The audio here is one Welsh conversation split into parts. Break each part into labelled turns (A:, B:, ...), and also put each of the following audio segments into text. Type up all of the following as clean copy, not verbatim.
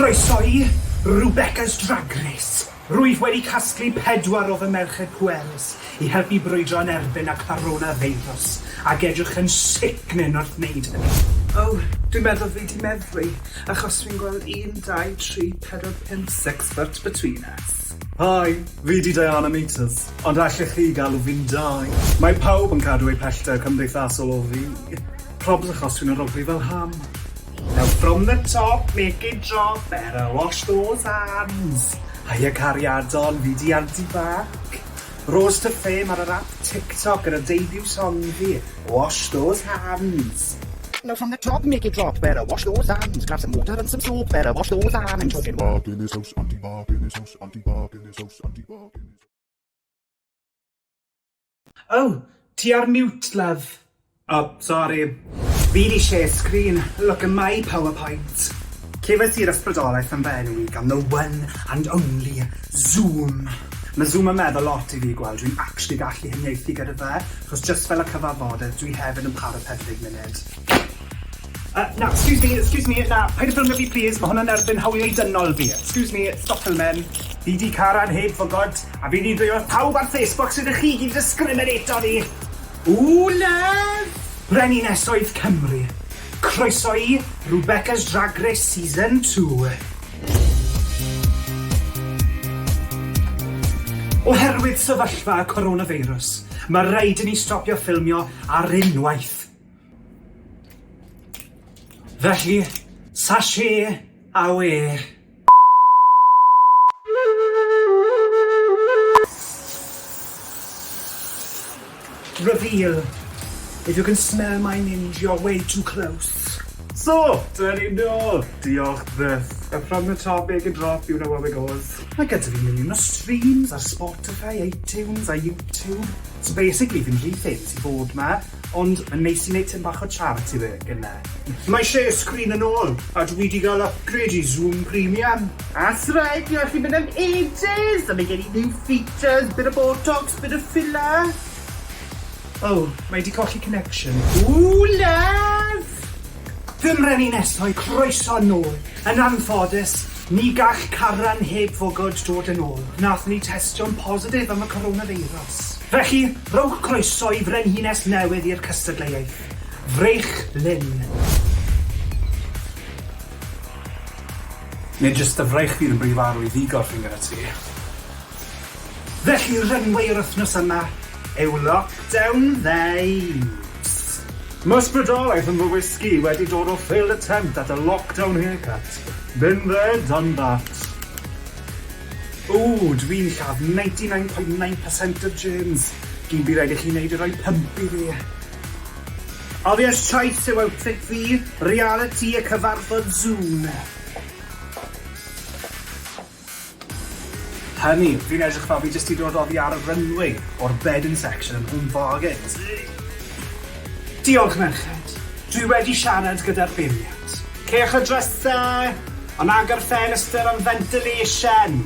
A: Croeso i Rebecca's Drag Race! Rwyf wedi casglu pedwar o fy merched pwerus i helpu brwydro yn erbyn y coronafeirws ac edrych yn sicnin wrth wneud hynny.
B: O, dwi'n meddwl fi 'di meddwi, achos fi'n gweld un, dau, tri, pedwar, pump, six foot between us.
C: Hi, fi 'di Diana Meters, ond allech chi galw fi'n Di. Mae pawb yn cadw eu pellter cymdeithasol o fi. Probs achos dwi'n arogli fel ham.
A: Now from the top, make it drop, better wash those hands.
C: Hiya cariadon, fi 'di Anti Bac.
A: Rose to fame ar yr app TikTok gyda debut song fi, Wash Those Hands.
D: Now from the top, make it drop, better wash those hands. Grab some water and some soap, better wash those hands. I'm talking
E: Bark in his house, Auntie Bark in his house, Auntie Bark in his house, Auntie Bark in his
A: Oh, ti ar mute, love. Oh, sorry. Fi 'di share screen, look at my PowerPoint. Cefais i'r ysbrydoliaeth yn fy enw i gan the one and only Zoom. Mae Zoom yn meddwl lot i fi gweld dwi'n actually gallu huniaethu gyda fe, achos just fel y cyfarfodydd, dwi hefyd yn para 40 munud. Na, excuse me, excuse me, na, paid â ffilmio fi plîs, mae hwnna'n erbyn hawliau dynol fi. Excuse me, stop filming. Fi 'di Caran heb fwgwd, a fi 'di dweud wrth pawb ar Facebook sut ych chi gyd yn discriminato fi. Ooh love! Brenhinesoedd Cymru, croeso i Rebecca's Drag Race Season 2. Oherwydd sefyllfa y coronafeirws, mae rhaid i ni stopio ffilmio ar unwaith. Felly, sashay awê. Reveal. If you can smell my minge, you're way too close.
C: So, dyna ni nôl. Diolch byth. A from the top, make it drop, you know how it goes.
A: Mae gyda fi miliwn o streams ar Spotify, iTunes a YouTube. So basically fi'n rhy famous i fod 'ma, ond mae'n neis i neud tipyn bach o charity work ynde? Mae share screen yn ôl, a dwi 'di gael upgrade i Zoom Premium.
B: That's right, fi allu mynd am ages! A mae gen i new features, bit of botox, bit of filler.
A: Oh, mae 'di colli connection.
B: Ooh love!
A: Fy mreninesoedd, croeso nôl. Yn anffodus, ni gall Caran heb fwgwd dod yn ôl. Nath ni testio'n positif am y coronafeirws. Felly, rhowch croeso i frenhines newydd i'r cystadleuaeth, Freich Lyn.
C: Nid jyst dy fraich fydd yn brif arwydd i gorffen gyda ti.
A: Felly, runway yr wythnos yma yw Lockdown Vibes.
C: Mae ysbrydoliaeth yn fy wisgi wedi dod o failed attempt at a lockdown haircut. Been there, done that.
A: Ww, dwi'n lladd 99.9 percent of germs. Gyd bydd raid i chi wneud yw rhoi pump i fi. Obvious choice yw outfit fi, reality y cyfarfod Zoom.
C: Honey, fi'n edrych fel fi jyst 'di dod oddi ar y runway o'r bedding section yn Home Bargains.
A: Diolch merched. Dwi wedi siarad gyda'r beirniad. Caewch y drysau, ond agor ffenestr am ventilation.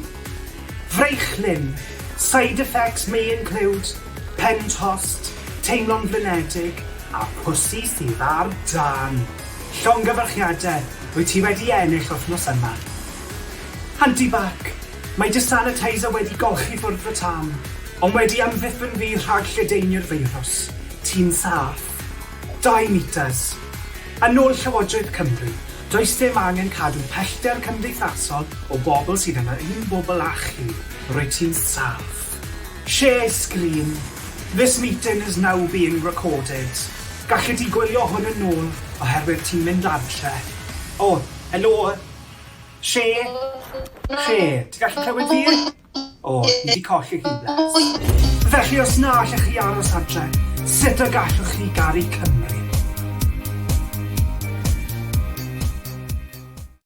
A: Freichlyn. Side effects may include pen tost, teimlo'n flinedig, a pussy sydd ar dân. Llongyfarchiadau, rwyt ti wedi ennill wythnos yma. Anti Bac, Mae dy sanitizer wedi golchi ffwrdd fy tân, ond wedi amddiffyn fi rhag lledaenu'r feirws. Ti'n saff. Dau meters. Yn ôl Llywodraeth Cymru, does dim angen cadw pellter cymdeithasol o bobl sydd yn yr un bwbl â chi. Rwyt ti'n saff. Share screen. This meeting is now being recorded. Gallet ti gwylio hwn yn ôl oherwydd ti'n mynd adre. O, helo! She? She? Ti'n gallu clywed fi? O, ni 'di colli hi, bless. Felly os na allech chi aros adre, sut y gallwch chi garu Cymru?